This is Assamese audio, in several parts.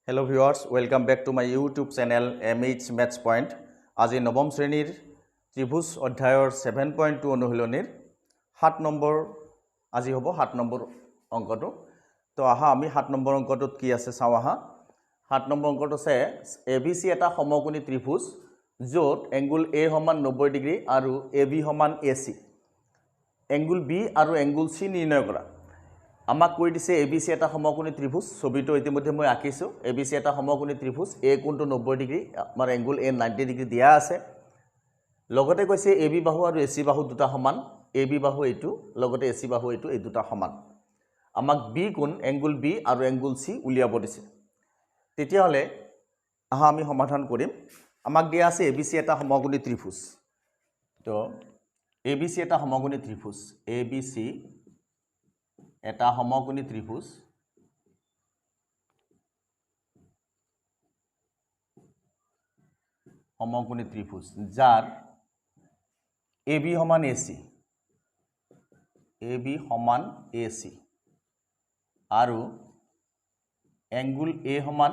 Hello viewers, welcome back to my YouTube channel MH Maths Point. আজি নৱম শ্ৰেণীৰ ত্ৰিভুজ অধ্যায়ৰ 7.2 অনুশীলনীৰ 7 নম্বৰ আজি হ'ব 7 নম্বৰ অংকটো। তো আহা আমি 7 নম্বৰ অংকটোত কি আছে চাওঁ আহা। 7 নম্বৰ অংকটো আছে এবিসি এটা সমকোণী ত্ৰিভুজ য'ত এংগুল এ সমান 90 ডিগ্ৰী আৰু এবি সমান এচি। এংগুল বি আৰু এংগুল চি নিৰ্ণয় কৰা। আমাক কৈ দিছে এবিসি এটা সমকোণী ত্ৰিভুজ, ছবিটো ইতিমধ্যে মই আঁকিছোঁ। এবিসি এটা সমকোণী ত্ৰিভুজ, এ কোণটো 90 ডিগ্ৰী, আমাৰ এংগুল এ 90 ডিগ্ৰী দিয়া আছে। লগতে কৈছে এবি বাহু আৰু এচি বাহু দুটা সমান, এবি বাহু এইটো লগতে এচি বাহু এইটো, এই দুটা সমান। আমাক বি কোণ এংগুল বি আৰু এংগুল চি উলিয়াব দিছে। তেতিয়াহ'লে আহা আমি সমাধান কৰিম। আমাক দিয়া আছে এবিসি এটা সমকোণী ত্ৰিভুজ। তো এবিসি এটা সমকোণী ত্ৰিভুজ, এবিসি এটা সমকোণী ত্ৰিভুজ, সমকোণী ত্ৰিভুজ যাৰ এবি সমান এচি, এবি সমান এচি আৰু এংগুল এ সমান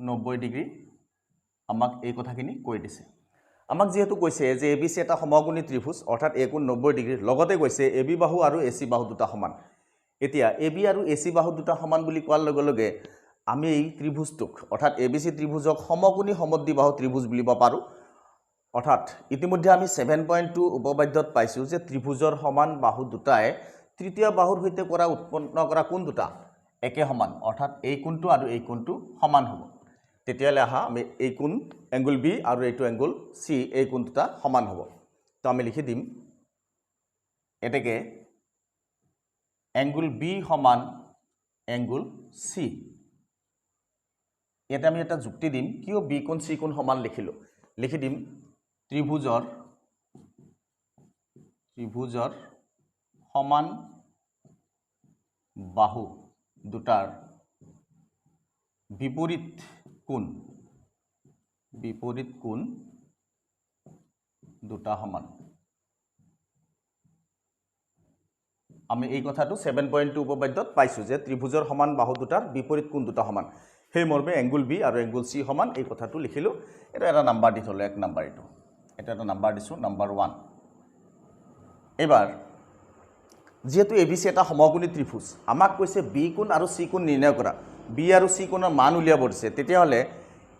90 ডিগ্ৰী। আমাক এই কথাখিনি কৈ দিছে। আমাক যিহেতু কৈছে যে এবিসি এটা সমকোণী ত্ৰিভুজ, অৰ্থাৎ এ কোণ 90 ডিগ্ৰী, লগতে কৈছে এবি বাহু আৰু এচি বাহু দুটা সমান। এতিয়া এবি আৰু এচি বাহু দুটা সমান বুলি কোৱাৰ লগে লগে আমি এই ত্ৰিভুজটোক অৰ্থাৎ এবিসি ত্ৰিভুজক সমকোণী সমদ্বিবাহু ত্ৰিভুজ বুলিব পাৰোঁ। অৰ্থাৎ ইতিমধ্যে আমি 7.2 উপবাদ্যত পাইছোঁ যে ত্ৰিভুজৰ সমান বাহু দুটাই তৃতীয় বাহুৰ সৈতে কৰা উৎপন্ন কৰা কোণ দুটা একে সমান, অৰ্থাৎ এই কোণটো আৰু এই কোণটো সমান হ'ব। তেতিয়াহ'লে আহা আমি এই কোণ এংগুল বি আৰু এইটো এংগুল চি, এই কোণ দুটা সমান হ'ব। তো আমি লিখি দিম এতেকে এংগুল বি সমান এংগুল চি। ইয়াতে আমি এটা যুক্তি দিম কিয় বি কোণ চি কোণ সমান লিখিলোঁ। লিখি দিম ত্ৰিভুজৰ সমান বাহু দুটাৰ বিপৰীত কোণ, বিপৰীত কোণ দুটা সমান। আমি এই কথাটো 7.2 উপবাদ্যত পাইছোঁ যে ত্ৰিভুজৰ সমান বাহু দুটাৰ বিপৰীত কোণ দুটা সমান। সেই মৰ্মে এংগুল বি আৰু এংগুল চি সমান, এই কথাটো লিখিলোঁ। এইটো এটা নাম্বাৰ দি থ'লোঁ, এক নাম্বাৰ, এইটো এটা নাম্বাৰ দিছোঁ, নাম্বাৰ 1। এইবাৰ যিহেতু এবিসি এটা সমকোণী ত্ৰিভুজ, আমাক কৈছে বি কোণ আৰু চি কোণ নিৰ্ণয় কৰা, বি আৰু চি কোণৰ মান উলিয়াব দিছে। তেতিয়াহ'লে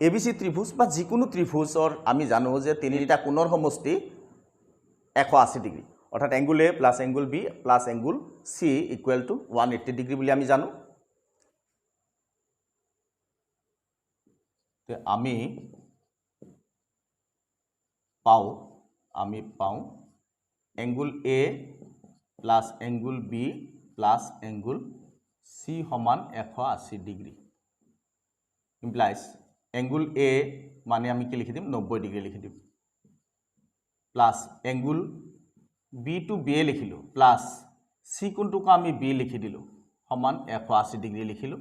এবিসি ত্ৰিভুজ বা যিকোনো ত্ৰিভুজৰ আমি জানো যে তিনিটা কোণৰ সমষ্টি 180 ডিগ্ৰী, অৰ্থাৎ angle A plus angle B plus angle C equal to 180 degree বুলি আমি জানো। আমি পাওঁ angle A plus angle B plus angle C সমান 180 ডিগ্ৰী। ইমপ্লাইজ এংগুল এ মানে আমি কি লিখি দিম, 90 ডিগ্ৰী লিখি দিম, plus angle B to B A লিখিলোঁ, plus C কোণটোকো আমি বি লিখি দিলোঁ, সমান 180 ডিগ্ৰী লিখিলোঁ।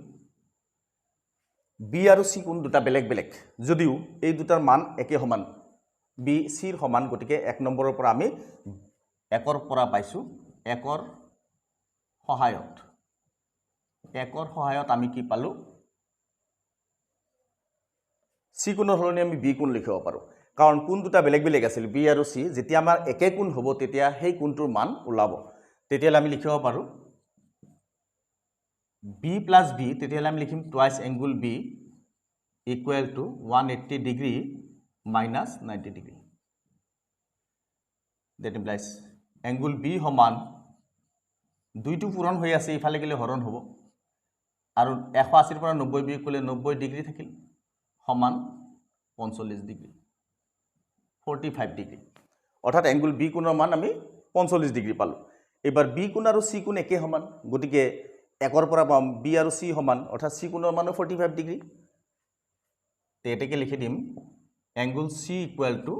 বি আৰু চি কোণ দুটা বেলেগ বেলেগ যদিও এই দুটাৰ মান একে সমান, বি চিৰ সমান। গতিকে 1 নম্বৰৰ পৰা আমি 1ৰ পৰা পাইছোঁ, 1ৰ সহায়ত আমি কি পালোঁ, চি কোণৰ সলনি আমি বি কোণ লিখিব পাৰোঁ, কাৰণ কোণ দুটা বেলেগ বেলেগ আছিল বি আৰু চি। যেতিয়া আমাৰ একে কোণ হ'ব তেতিয়া সেই কোণটোৰ মান ওলাব। তেতিয়াহ'লে আমি লিখিব পাৰোঁ বি প্লাছ বি, তেতিয়াহ'লে আমি লিখিম twice angle B equal to 180 degree minus 90 degree. That implies angle B সমান দুইটো পূৰণ হৈ আছে, ইফালে গ'লে হৰণ হ'ব, আৰু 180ৰ পৰা 90 বিয়োগ কৰিলে 90 ডিগ্ৰী থাকিল, সমান 45 ডিগ্ৰী, 45 ডিগ্ৰী। অৰ্থাৎ এংগুল বি কোণৰ মান আমি 45 ডিগ্ৰী পালোঁ। এইবাৰ বি কোণ আৰু চি কোণ একে সমান, গতিকে 1ৰ পৰা পাম বি আৰু চি সমান, অৰ্থাৎ চি কোণৰ মানো 45 ডিগ্ৰী। এতেকে লিখি দিম angle C equal to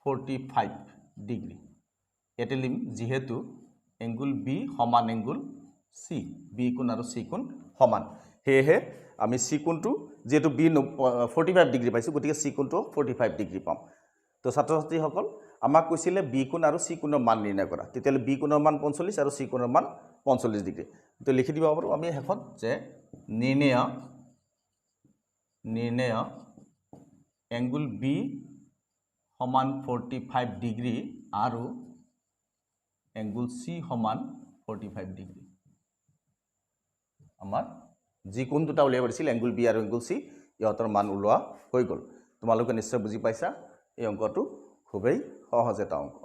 45 degree. ইয়াতে লিখিম যিহেতু এংগুল বি সমান এংগুল চি, বি কোণ আৰু চি কোণ সমান, সেয়েহে আমি চি কোণটো যিহেতু বি 45 ডিগ্ৰী পাইছোঁ, গতিকে চি কোণটো 45 ডিগ্ৰী পাম। তো ছাত্ৰ ছাত্ৰীসকল, আমাক কৈছিলে বি কোণ আৰু চি কোণৰ মান নিৰ্ণয় কৰা, তেতিয়াহ'লে বি কোণৰ মান 45 আৰু চি কোণৰ মান 45 ডিগ্ৰী। তো লিখি দিব পাৰোঁ আমি শেষত যে নিৰ্ণয় নিৰ্ণয় এংগুল বি সমান 45 ডিগ্ৰী আৰু এংগুল চি সমান 45 ডিগ্ৰী। আমাৰ যি কোণ দুটা উলিয়াব দিছিল, এংগুল বি আৰু এংগুল চি, ইহঁতৰ মান ওলোৱা হৈ গ'ল। তোমালোকে নিশ্চয় বুজি পাইছা, এই অংকটো খুবেই সহজ এটা অংক।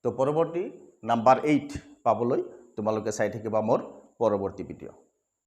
তো পৰৱৰ্তী নাম্বাৰ 8 পাবলৈ তোমালোকে চাই থাকিবা মোৰ পৰৱৰ্তী ভিডিঅ'।